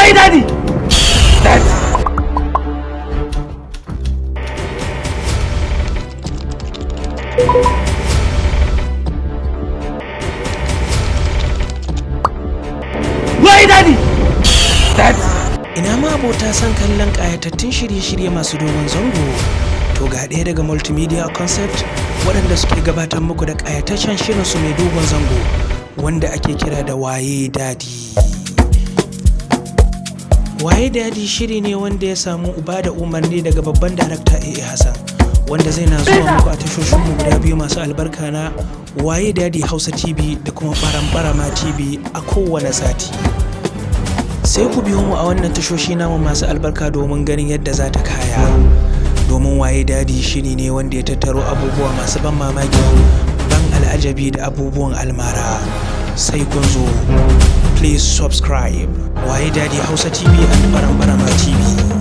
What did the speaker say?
Why, Daddy? Daddy. Why, Daddy? Daddy. Ina ma abota son kallon ƙayatattun shirye-shirye masu dogon zango? To, ga ɗaya daga Multimedia Concept waɗanda suke gabatar muku da ƙayataccen shirinsu mai dogon zango wanda ake kira da Waye Daddy. Waye Daddy shiri ne wanda ya samu uba da umarni daga babban darakta AA Hassan, wanda zai na zuwa muku a tashoshinmu guda biyu masu albarka na Waye Daddy Hausa TV da kuma Baran TV a kowane sati. Sai ku biyo mu a wannan tashoshi namu masu albarka domin ganin yadda za ta kaya. Domin Waye Daddy shiri ne wanda ya tattaro abubuwa masu ban mamaki, ban al'ajabi da abubuwan almara. Sai kun zo. Please subscribe. Waye Daddy Hausa TV and Baran Barama TV.